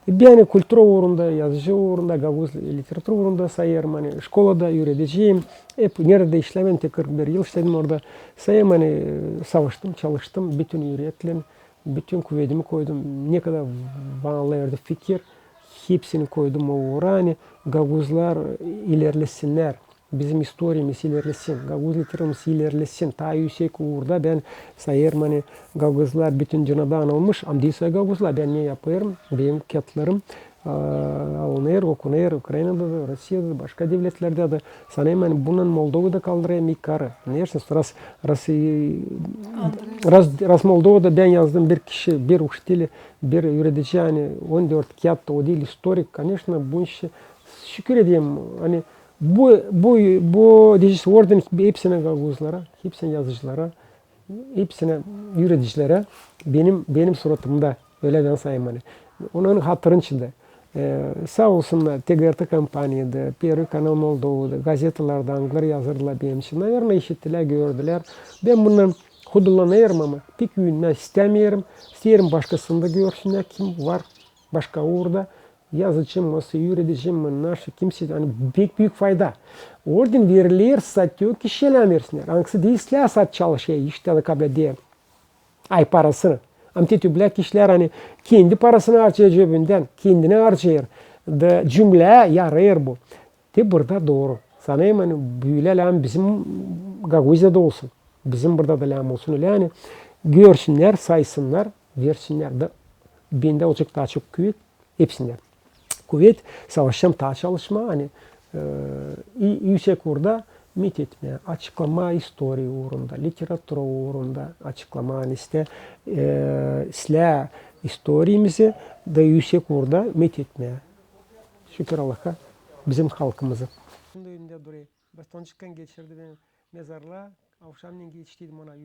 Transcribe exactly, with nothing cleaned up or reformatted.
Beni kultura uurunda, yazıcı uurunda, gagauz literatura uurunda sayêrım, ani şkolada üürediciyim. Hep neredä işledim, tekrar bir yıl işledim orada. Sayêrım, ani savaştım, çalıştım, bütün üretimim, bütün kuvedimi koydum. Ne kadar bana vardı fikir, hepsini koydum o uura, ani gagauzlar ilerlesinnär. Bizim istoriyamız ilerlesin, gagauz literaturaımız ilerlesin. Taa üüsek uurda bän sayêrım, ani gagauzlar bütün dünneedä anılmış, ama diil sade gagauzlar, bän ne yapêrım, benim kiyatlarım, aa, alınêr, okunêr Ukraynada da, Rusiyada da, başka devletlerdä dä. Sanêrım, ani bundan Moldovayı da kaldırêrım yukarı. Neredä ras, ras, ras, ras Moldovada bän yazdım bir kişi, bir uçiteli, bir üüredici, ani on dört kiyat, o diil istorik, koneçno, bu işä şükür ederim, ani bu, bu, bu deyecez orden hepsinä gagauzlara, hepsinä yazıcılara, hepsinä üüredicilerä benim, benim suratımda, ölä bän sayêrım, ani onların hatırı için dä. E, saa olsunnar, TGRT kompaniya da, Первый канал Moldovada, gazetalarda angıları yazêrdılar benim için. Наверно, işittilär, gördülär. Bän bundan hudurlanêrım, ama pek üüünmää istämeerim. İsteerim, başkasını da görsünnär, kim var başka uurda. Yazıcı mı, üürediciyim mi, naşi, kimsä, ani pek büük fayda. Orden veriler sade o kişilär versinnär, angısı diil islää sade çalışêr, işlär dä kabledär ay parasını. Ama te öbürlär kişilär, ani kendi parasını harcêêr cebindän, kendinä harcêêr. Da cümlää yarêêr bu. Te burada dooru. Sanêrım, ani bölä lääzım bizim Gagauziyada olsun. Bizim burada da lääzım olsun ölä, ani görsünnär, saysınnar, versinnär. Da bendä olacek taa çok kuvet, hepsindä kuvet, savaşacam taa çalışmaa, ani, e, ü-, üüsek uurda metetmää, açıklamaa istoriya uurunda, literatura uurunda açıklamaa, ani islää, e, islää istoriyamızı da üüsek uurda metetmää. Şükür Allaha, bizim halkımızı. Bostonçuktan geçirdi beni mezarlıa, avşamnen geçtiydim ona yürü-